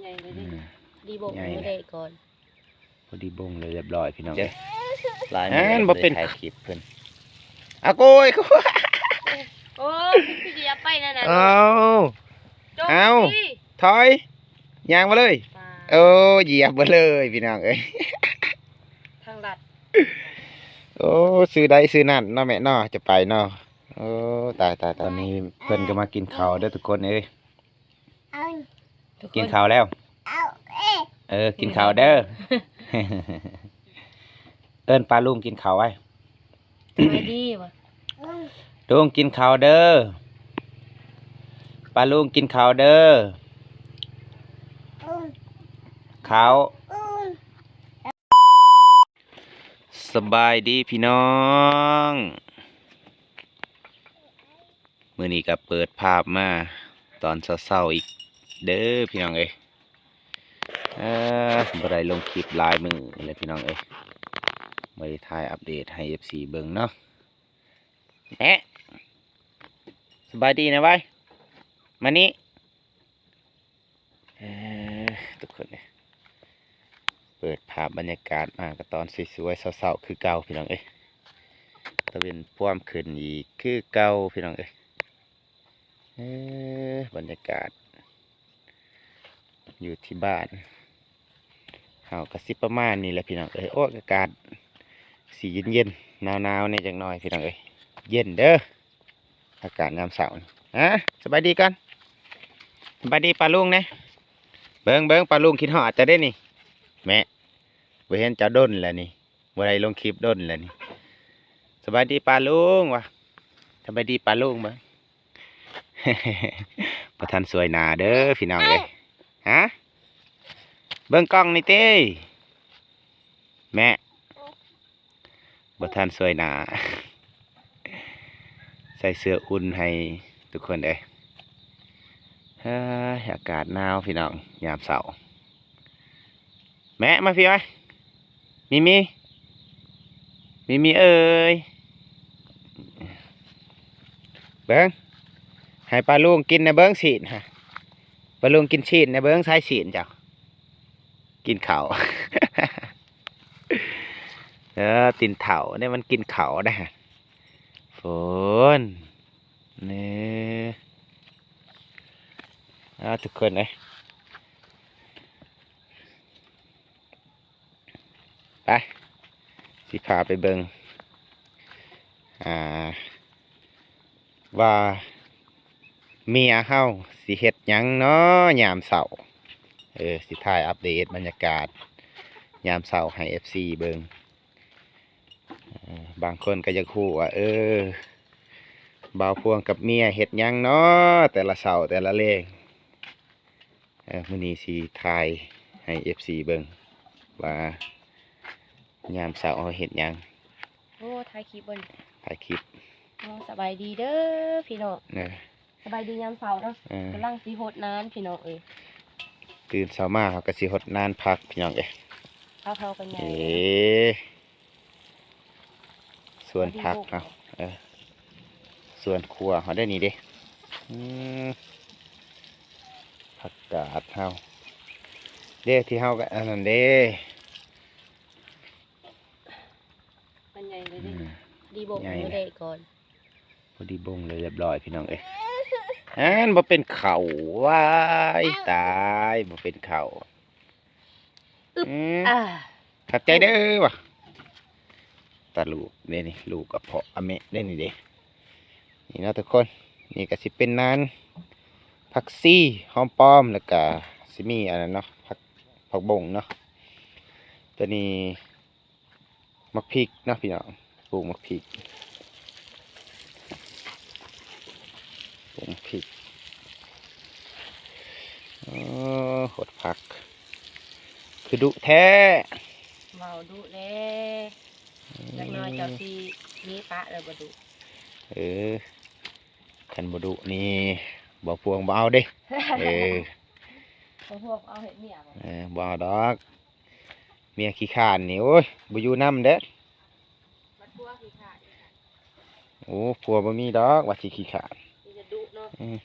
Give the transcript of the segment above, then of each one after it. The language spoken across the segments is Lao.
ໃຫຍ່ເລີຍເດ້ ອືມ ດີບົກ ໃຫຍ່ ມາ ເລີຍ ໄດ້ກ່ອນ ພໍດີບົງເລີຍ ຮຽບຮ້ອຍພີ່ນ້ອງ ເຈົ້າ ເອີຍ ຫຼາຍ ອັນ ມື້ ບໍ່ເປັນ ໄດ້ຖ່າຍຄລິບເພິ່ນ ອາໂກຍ ໂອ້ຍ ຄືຢຽບໄປນັ້ນນະ ເອົາ ຈົບ ເອົາ ຕິ ຖອຍ ຍ່າງມາເລີຍ ປາ ໂອ້ ຢຽບມາເລີຍພີ່ນ້ອງເອີຍ ທາງລັດ ໂອ້ ຊື່ໃດຊື່ນັ້ນເນາະແມ່ເນາະ ຈະໄປເນາະ ໂອ້ ຕາຍໆໆ ຕອນນີ້ເພິ່ນກໍມາກິນເຂົ້າເດີທຸກຄົນເອີຍ ທຸກຄົນ ກິນເຂົ້າແລ້ວ ເອີ ກິນເຂົ້າເດີ ເອີ້ນປ້າລຸງກິນເຂົ້າໄວ້ ສະບາຍດີບໍ່ ລຸງກິນເຂົ້າເດີ ປ້າລຸງກິນເຂົ້າເດີ ເຂົ້າ ສະບາຍດີພີ່ນ້ອງ ມື້ນີ້ກໍເປີດພາບມາຕອນເຊົ້າໆອີກເດີພີ່ນ້ອງເອີຍ ເອີ ບໍ່ໄດ້ລົງຄລິບຫຼາຍມື້ແລ້ວພີ່ນ້ອງເອີຍ ບໍ່ໄດ້ຖ່າຍອັບເດດໃຫ້ເອັຟຊີເບິ່ງເນາະ ແມະ ສະບາຍດີນະໄວ ມານີ້ ເອີ ທຸກຄົນເອີຍ ເປີດພາບບັນຍາກາດມາກໍຕອນສວຍໆ ເຊົ້າໆ ຄືເກົ່າພີ່ນ້ອງເອີຍ ຕາເວັນພວມຂຶ້ນອີກຄືເກົ່າພີ່ນ້ອງເອີຍ ເອີ ບັນຍາກາດຢູ່ທີ່ບ້ານເຮົາກໍຊິປະມານນີ້ແຫຼະພີ່ນ້ອງເອີຍ ໂອ້ຍ ອາກາດຊິເຢັນໆ ໜາວໆ ແດ່ຈັກໜ້ອຍພີ່ນ້ອງເອີຍ ເຢັນເດີ. ອາກາດຍາມເຊົ້າ ຮະ ສະບາຍດີກ່ອນ ສະບາຍດີປ້າລຸງແດ່ ເບິ່ງໆ ປ້າລຸງຄິດຮອດເຈົ້າເດ້ນີ້ ແມະ ບໍ່ເຫັນເຈົ້າດົນແລ້ວນີ້ ບໍ່ໄດ້ລົງຄລິບດົນແລ້ວນີ້ ສະບາຍດີປ້າລຸງວະ ສະບາຍດີປ້າລຸງເບິ່ງ ບໍ່ທັນສວຍໜ້າເດີພີ່ນ້ອງເອີຍ ຮະ ເບິ່ງກ້ອງນີ້ຕິ ແມະ ບໍ່ທັນສວຍໜ້າ ໃສ່ເສື້ອອຸ່ນໃຫ້ທຸກຄົນເອີຍ ເຮີຍ ອາກາດໜາວພີ່ນ້ອງ ຍາມເຊົ້າ ແມະ ມາພີ້ມາ ມີມີ ມີມີເອີຍ ເບິ່ງ ໃຫ້ປ້າລຸງກິນແດ່ເບິ່ງຊີ້ນ ປ້າລຸງກິນຊີ້ນແດ່ເບິ່ງ ໃສຊີ້ນເຈົ້າ ກິນເຂົ້າ ເອີ ຕີນເຖົ້າເດ້ ມັນກິນເຂົ້າເດ້ ໂພນ ນີ້ ເອົາ ທຸກຄົນເອີຍ ໄປ ຊິພາໄປເບິ່ງ ອ່າ ວ່າເມຍເຮົາຊິເຮັດຫຍັງເນາະຍາມເຊົ້າ ເອີ ຊິຖ່າຍອັບເດດບັນຍາກາດຍາມເຊົ້າໃຫ້ເອັຟຊີເບິ່ງ ເອີ ບາງຄົນກໍຢາກຮູ້ວ່າ ເອີ ບ່າວພວງກັບເມຍເຮັດຫຍັງເນາະ ແຕ່ລະເຊົ້າແຕ່ລະແລງ ເອີ ມື້ນີ້ຊິຖ່າຍໃຫ້ເອັຟຊີເບິ່ງວ່າຍາມເຊົ້າເຮົາເຮັດຫຍັງ ໂອ້ ຖ່າຍຄລິບບໍ່ນີ້ ຖ່າຍຄລິບ ໂອ້ ສະບາຍດີເດີພີ່ນ້ອງ ເອີ ສະບາຍດີຍາມເຊົ້າເນາະ ເອີ ກຳລັງຊິຫົດນານພີ່ນ້ອງເອີຍ ຕື່ນເຊົ້າມາເຮົາກໍຊິຫົດນານຜັກພີ່ນ້ອງເອີຍ ຜັກເຮົາກໍໃຫຍ່ ເອີ ສວນຜັກເຮົາ ເອີ ສວນຄົວເຮົາໄດ້ນີ້ເດ້ ອືມ ຜັກກາດເຮົາເດ້ ທີ່ເຮົາກໍອັນນັ້ນເດ້ ມັນໃຫຍ່ເລີຍເດ້ ອືມ ດີບົກ ໃຫຍ່ ມາ ເລີຍ ໄດ້ກ່ອນ ພໍດີບົງເລີຍ ຮຽບຮ້ອຍພີ່ນ້ອງເອີຍ ອັນ ບໍ່ເປັນເຂົ້າ ວ້າຍ ຕາຍ ບໍ່ເປັນເຂົ້າ ອືມ ອາ ຂອບໃຈເດີວ່າ ຕາລູກເດ້ນີ້ ລູກກະເພາະອະແມະເດ້ນີ້ເດ້ ນີ້ເນາະທຸກຄົນ ນີ້ກະຊິເປັນນານ ຜັກຊີ ຫອມປ້ອມ ແລ້ວກະຊິມີອັນນັ້ນເນາະ ຜັກ ຜັກບົ້ງເນາະ ໂຕນີ້ ໝາກພິກເນາະພີ່ນ້ອງ ປູກໝາກພິກ ປູກໝາກພິກ ໂອ້ ໂຄດຄັກ ຄືດຸແທ້ ເວົ້າດຸແດ່ ຈັກໜ້ອຍເຈົ້າຊິໜີປະແລ້ວບໍ່ດຸ ເອີ ຄັນບໍ່ດຸນີ້ ບ່າວພວງບໍ່ເອົາເດ້ ເອີ ບ່າວພວງເອົາເຮັດເມຍບໍ່ ເອີ ບໍ່ເອົາດອກ ເມຍຂີ້ຄ້ານນີ້ ໂອ້ຍ ບໍ່ຢູ່ນຳເດ້. ບັດຜົວຂີ້ຄ້ານ ໂອ້ ຜົວບໍ່ມີດອກ ວ່າຊິຂີ້ຄ້ານ ມີແຕ່ດຸເນາະ ອືມ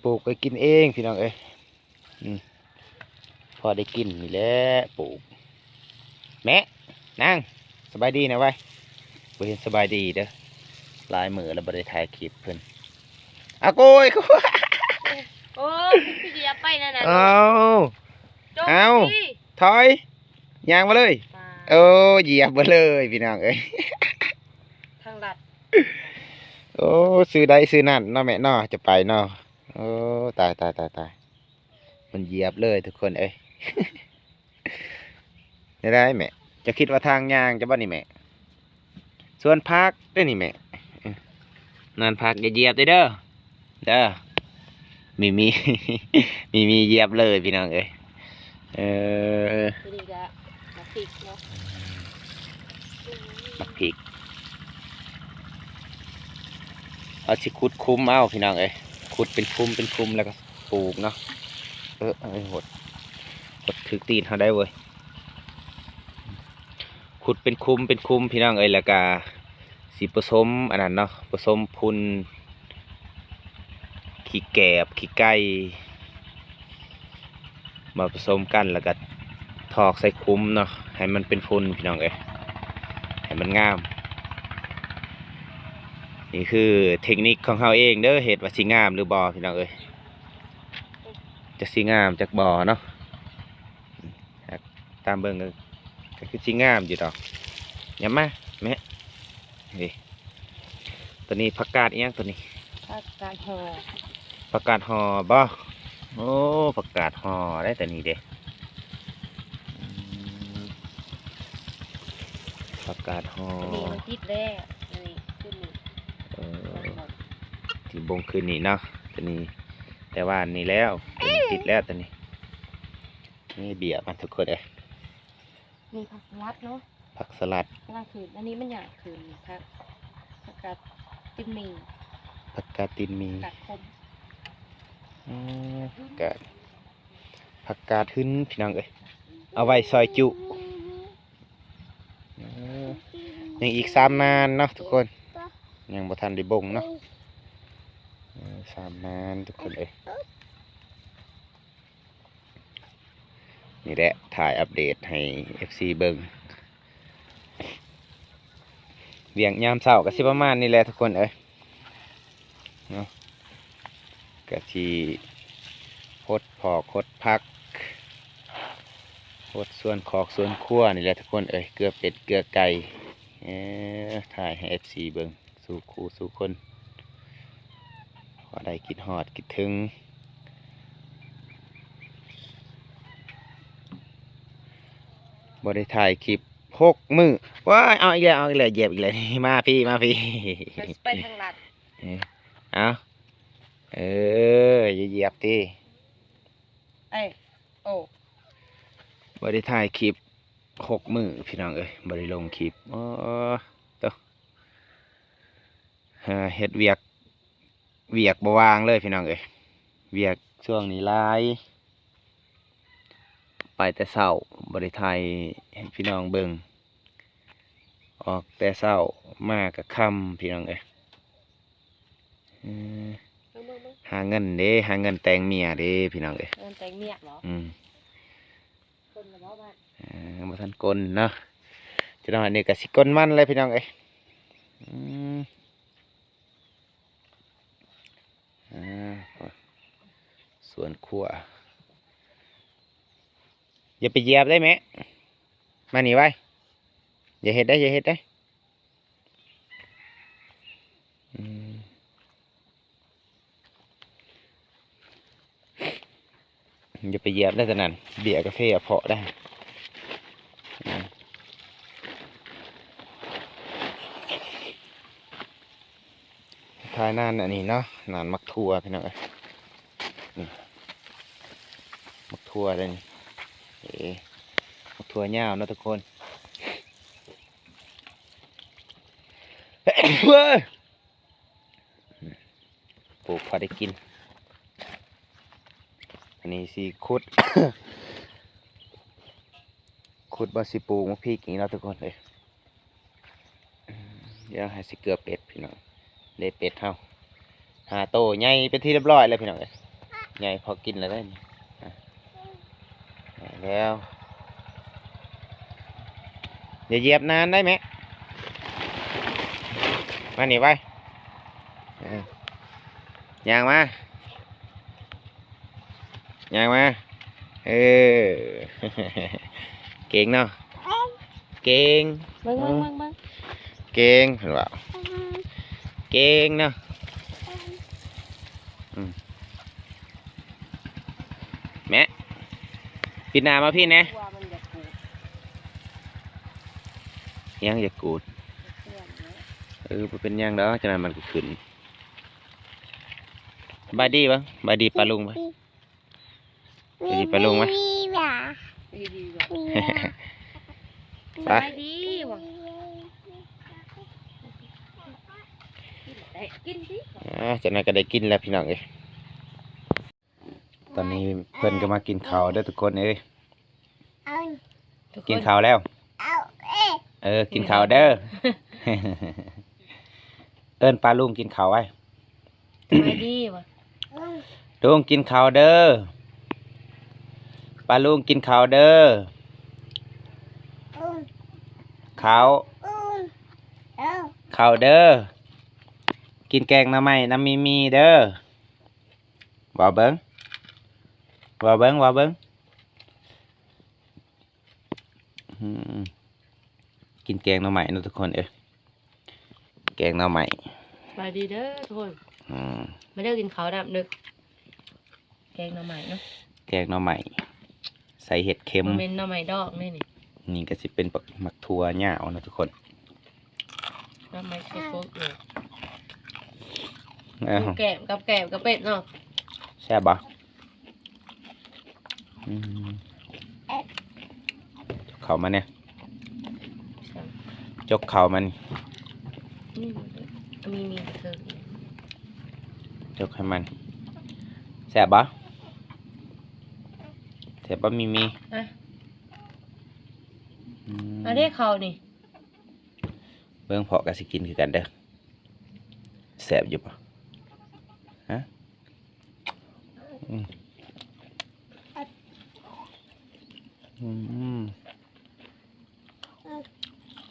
ປູກໄວ້ກິນເອງພີ່ນ້ອງເອີຍ. ອືມ ພໍໄດ້ກິນນີ້ແຫຼະປູກ. ແມະ ນາງ ສະບາຍດີນະໄວ. ບໍ່ເຫັນສະບາຍດີເດີ ຫຼາຍມື້ແລ້ວບໍ່ໄດ້ຖ່າຍຄລິບເພິ່ນ. ອາໂກຍ ໂອ້ຍ ຄືຢຽບໄປນັ້ນນະ. ເອົາ ຈົກ ເອົາ ຖອຍ ຍ່າງມາເລີຍ. ໂອ້ ຢຽບມາເລີຍພີ່ນ້ອງເອີຍ ທາງລັດ. ໂອ້ ຊື່ໃດຊື່ນັ້ນເນາະແມ່ເນາະ ຈະໄປເນາະ. ໂອ້ ຕາຍ ຕາຍ ຕາຍ ຕາຍ ມັນຢຽບເລີຍທຸກຄົນເອີຍ. ແນວໃດແມ່ ເຈົ້າຄິດວ່າທາງຍ່າງເຈົ້າບໍ່ນີ້ແມ່? ສວນຜັກເດ້ນີ້ແມ່. ເອີ ນານຜັກ ຢ່າຢຽບເດີ ເດີ ເດີ. ມີ ມີ ມີ ມີຢຽບເລີຍພີ່ນ້ອງເອີຍ. ເອີ ຕົວນີ້ກະໝາກພິກເນາະ ໝາກພິກ. ເຮົາຊິຂຸດຂຸມເອົາພີ່ນ້ອງເອີຍ ຂຸດເປັນຂຸມເປັນຂຸມແລ້ວກໍປູກເນາະ. ເອີ ເອີ ຫົດ ຫົດຖືກຕີນເຮົາໄດ້ເວີຍ. ຂຸດເປັນຂຸມເປັນຂຸມພີ່ນ້ອງເອີຍ ແລ້ວກະຊິປະສົມອັນນັ້ນເນາະ ປະສົມຝຸ່ນ ຂີ້ແກບ ຂີ້ໄກ່ ມາປະສົມກັນ ແລ້ວກໍຖອກໃສ່ຂຸມເນາະ ໃຫ້ມັນເປັນຝຸ່ນພີ່ນ້ອງເອີຍ ໃຫ້ມັນງາມ. ນີ້ຄືເທັກນິກຂອງເຮົາເອງເດີ ເຮັດວ່າຊິງາມຫຼືບໍ່ພີ່ນ້ອງເອີຍ ຈັກຊິງາມຈັກບໍ່ເນາະ. ຕາມເບິ່ງກໍ ກໍຄືຊິງາມຢູ່ດອກ. ຫຍັບມາແມ່. ເອີ ຕົວນີ້ຜັກກາດອີ່ຫຍັງຕົວນີ້? ຜັກກາດຫໍ່. ຜັກກາດຫໍ່ບໍ່? ໂອ້ ຜັກກາດຫໍ່ໄດ໋ຕົວນີ້ເດ້. ອືມ ຜັກກາດຫໍ່ ຕົວນີ້ມັນຕິດແລ້ວ ຕົວນີ້ຂຶ້ນນີ້. ເອີ ທີ່ບົ່ງຂຶ້ນນີ້ເນາະ ຕົວນີ້ ແຕ່ວ່າອັນນີ້ແລ້ວ ຕົວນີ້ຕິດແລ້ວຕົວນີ້. ນີ້ເບ້ຍມັນທຸກຄົນເອີຍ. ນີ້ຜັກສະຫຼັດເນາະ ຜັກສະຫຼັດ ກຳລັງຂຶ້ນ. ອັນນີ້ມັນຍາກຂຶ້ນ ຜັກ ຜັກກາດຕີນໝີ່ ຜັກກາດຕີນໝີ່ ຜັກກາດຂົມ. ອືມ ກາດ ຜັກກາດຫຶນພີ່ນ້ອງເອີຍ ເອົາໄວ້ຊອຍຈຸ. ເອີ ຍັງອີກສາມນານເນາະທຸກຄົນ ຍັງບໍ່ທັນໄດ້ບົ່ງເນາະ. ເອີ ສາມນານທຸກຄົນເອີຍ. ນີ້ແຫຼະ ຖ່າຍອັບເດດໃຫ້ເອັຟຊີເບິ່ງ. ວຽກຍາມເຊົ້າກໍຊິປະມານນີ້ແຫຼະທຸກຄົນເອີຍເນາະ. ກໍຊິຫົດຜອກຫົດຜັກ ຫົດສວນຄອກສວນຄົວນີ້ແຫຼະທຸກຄົນເອີຍ. ເກືອເປັດເກືອໄກ່ ເອີ ຖ່າຍໃຫ້ເອັຟຊີເບິ່ງ ສູ່ຄູ່ສູ່ຄົນ ພໍໄດ້ຄິດຮອດຄິດເຖິງ. ບໍ່ໄດ້ຖ່າຍຄລິບຫົກມື້. ວ້າຍ ເອົາອີກແລ້ວ ເອົາອີກແລ້ວ ຢຽບອີກແລ້ວ. ມາພີ້ ມາພີ້ ໄປທາງລັດ. ເອີ ເອົາ ເອີ ຢ່າຢຽບຕິ. ເອີ ໂອ້ ບໍ່ໄດ້ຖ່າຍຄລິບຫົກມື້ພີ່ນ້ອງເອີຍ ບໍ່ໄດ້ລົງຄລິບ. ໂອ້ ໂຕ ຫາເຮັດວຽກ ວຽກບໍ່ວ່າງເລີຍພີ່ນ້ອງເອີຍ. ວຽກຊ່ວງນີ້ຫຼາຍ ໄປແຕ່ເຊົ້າ ບໍ່ໄດ້ຖ່າຍໃຫ້ພີ່ນ້ອງເບິ່ງ. ອອກແຕ່ເຊົ້າມາກໍຄ່ຳພີ່ນ້ອງເອີຍ. ເອີ ເບິ່ງໆໆ ຫາເງິນເດ້ ຫາເງິນແຕ່ງເມຍເດ້ພີ່ນ້ອງເອີຍ. ເງິນແຕ່ງເມຍເບາະ? ອືມ ກົນລະເບາະບ້ານ? ເອີ ບໍ່ທັນກົນເນາະ ຈັກໜ້ອຍນີ້ກໍຊິກົນມັນແລ້ວພີ່ນ້ອງເອີຍ. ອືມ ອ່າ ສວນຄົວ ຢ່າໄປຢຽບໄດ້ແມ່. ມານີ້ໄວ ຢ່າເຮັດໄດ້ ຢ່າເຮັດໄດ້. ອືມ ຢ່າໄປຢຽບໄດ້ຕອນນັ້ນ ເບ້ຍກາເຟເພາະໄດ້. ອືມ ທ້າຍນານອັນນີ້ເນາະ ນານໝາກຖົ່ວພີ່ນ້ອງເອີຍ. ນີ້ ໝາກຖົ່ວເດ້ນີ້ ເອີ ໝາກຖົ່ວຍາວເນາະທຸກຄົນ. ປູກພໍໄດ້ກິນ. ອັນນີ້ຊິຂຸດ ຂຸດບ່ອນຊິປູກໝາກພິກນີ້ເນາະທຸກຄົນເອີຍ. ດຽວໃຫ້ຊິເກືອເປັດພີ່ນ້ອງ ເດ້ເປັດເຮົາຫ້າໂຕໃຫຍ່ເປັນທີ່ຮຽບຮ້ອຍແລ້ວພີ່ນ້ອງເອີຍ. ໃຫຍ່ພໍກິນແລ້ວເດ້ນີ້ ອ່ະ ແລ້ວ ຢ່າຢຽບນານໄດ້ແມະ ມານີ້ໄປ ເອີ ຍ່າງມາ ຍ່າງມາ ເອີ ເກັ່ງເນາະ ເກັ່ງ ເບິ່ງ ເບິ່ງ ເບິ່ງ ເກັ່ງ ເພິ່ນວ່າ ເກັ່ງເນາະ ອືມ ແມະ ປິດໜ້າມາພີ້ແດ່ ຫຍັງຢາກກູດ ເອີ ບໍ່ເປັນຫຍັງດອກ ຈັ່ງນັ້ນມັນກໍຂຶ້ນ ສະບາຍດີເບິ່ງ ສະບາຍດີປ້າລຸງເບິ່ງ ສະບາຍດີປ້າລຸງເບິ່ງ ສະບາຍດີ ສະບາຍດີ ກິນແຕ່ ກິນຕິ ອ່າ ຈັ່ງນັ້ນກໍໄດ້ກິນແລ້ວພີ່ນ້ອງເອີຍ. ຕອນນີ້ເພິ່ນກໍມາກິນເຂົ້າເດີທຸກຄົນເອີຍ ທຸກຄົນ ກິນເຂົ້າແລ້ວ ເອີ ກິນເຂົ້າເດີ ເອີ້ນປ້າລຸງກິນເຂົ້າໄວ້ ສະບາຍດີວະ ລຸງກິນເຂົ້າເດີ ປ້າລຸງກິນເຂົ້າເດີ ເຂົ້າ ເຂົ້າເດີ ກິນແກງໜໍ່ໄມ້ນຳມີມີເດີ. ເວົ້າເບິ່ງ ເວົ້າເບິ່ງ ເວົ້າເບິ່ງ ອືມ ກິນແກງໜໍ່ໄມ້ເນາະທຸກຄົນເອີຍ ແກງໜໍ່ໄມ້ ສະບາຍດີເດີທຸກຄົນ ອືມ ມາເດີກິນເຂົ້ານຳເດີ ແກງໜໍ່ໄມ້ເນາະ ແກງໜໍ່ໄມ້ ໃສ່ເຫັດເຂັມ ບໍ່ແມ່ນໜໍ່ໄມ້ດອກເດ້ນີ້ ນີ້ກໍຊິເປັນບັກ ໝາກຖົ່ວຍາວເນາະທຸກຄົນ ໜໍ່ໄມ້ສົດໆເລີຍ ເອີ ແກມກັບ ແກມກັບເປັດເນາະ ແຊບບໍ່? ອືມ ເຂົ້າມາແດ່ ແຊບ ຈົກເຂົ້າມັນ ນີ້ ມີ ມີເທິງ ຈົກໃຫ້ມັນ ແຊບບໍ່? ແຊບບໍ່ມີມີ? ອ່ະ ອືມ ອັນນີ້ເຂົ້ານີ້ ເບິ່ງເພາະກໍຊິກິນຄືກັນເດີ ແຊບຢູ່ບໍ່? ຮະ ອືມ ອືມ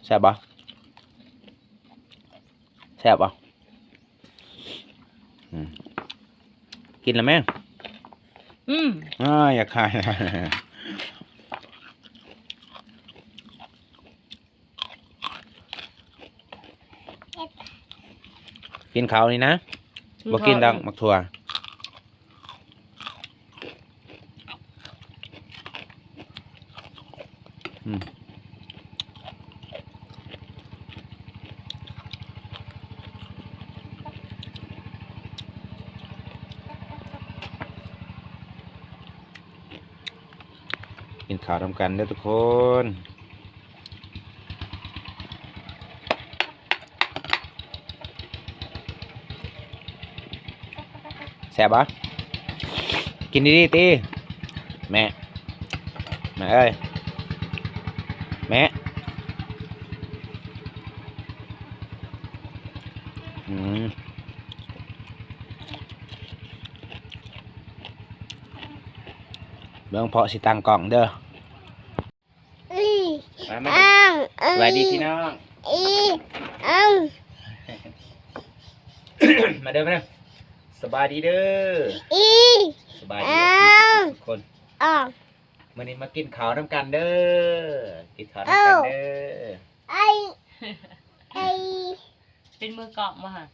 ແຊບບໍ່? ແຊບບໍ່? ອືມ ກິນແລ້ວແມ? ອືມ ອ້າ ຢາກຂາຍ ກິນເຂົ້ານີ້ນະ ກິນເຂົ້າ ບໍ່ກິນດອກ ອືມ ໝາກຖົ່ວ ອືມ ກິນເຂົ້ານຳກັນເດີທຸກຄົນ. ແຊບບໍ່? ກິນດີໆຕິ ແມ່ ແມ່ເອີຍ ແມ່ ອືມ ເບິ່ງເພາະຊິຕັ້ງກ້ອງເດີ. ມາ ມາ ສະບາຍດີພີ່ນ້ອງ ມາເດີ ມາເດີ ສະບາຍດີເດີ ສະບາຍດີທຸກຄົນ ມື້ນີ້ມາກິນເຂົ້ານຳກັນເດີ ກິນເຂົ້ານຳກັນເດີ ເປັນມືກ້ອງບໍ່ຫະ?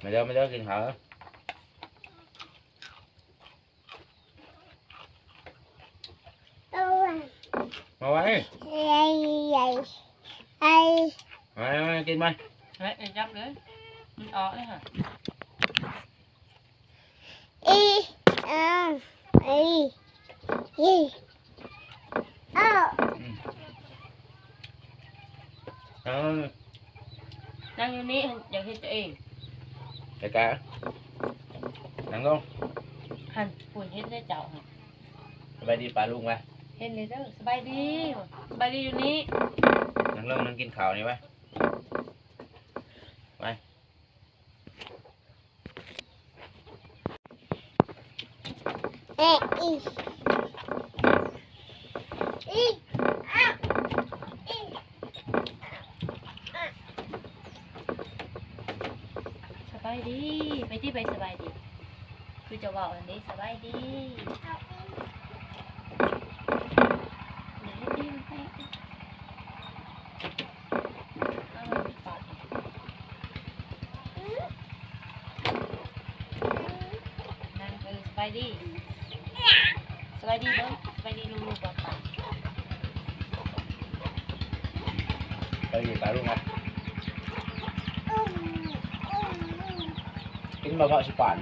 ມາເດີ ມາເດີ ກິນເຂົ້າ. ມາໄວ້ ມາ ມາ ກິນໄວ້ ເອີ ຈັບເລີຍ ມັນອອກເລີຍຫະ ອີ ອາ ອີ ອີ ເອົາ ອືມ ເອົາ ນັ່ງຢູ່ນີ້ ຢາກເຮັດຕົວເອງ ໄປກະ ນັ່ງລົງ ຫັ້ນ ພຸ້ນເຮັດເດ້ເຈົ້າ ສະບາຍດີປ້າລຸງວະ ເຮັດເດ້ເດີ ສະບາຍດີ ສະບາຍດີຢູ່ນີ້ ນັ່ງລົງ ນັ່ງກິນເຂົ້ານີ້ວະ ໄປ. ແມ່ອີກ ອີກ ສະບາຍດີ ໄປຕິ ໄປສະບາຍດີ ຄືຈະເວົ້າອັນນີ້ ສະບາຍດີ ນາງ ເອີ ສະບາຍດີ ສະບາຍດີເບິ່ງ ສະບາຍດີລຸງໆ ບອກປ້າ ໄປດີ ໄປລູກນະ ກິນມະເຜາະຊິປານ.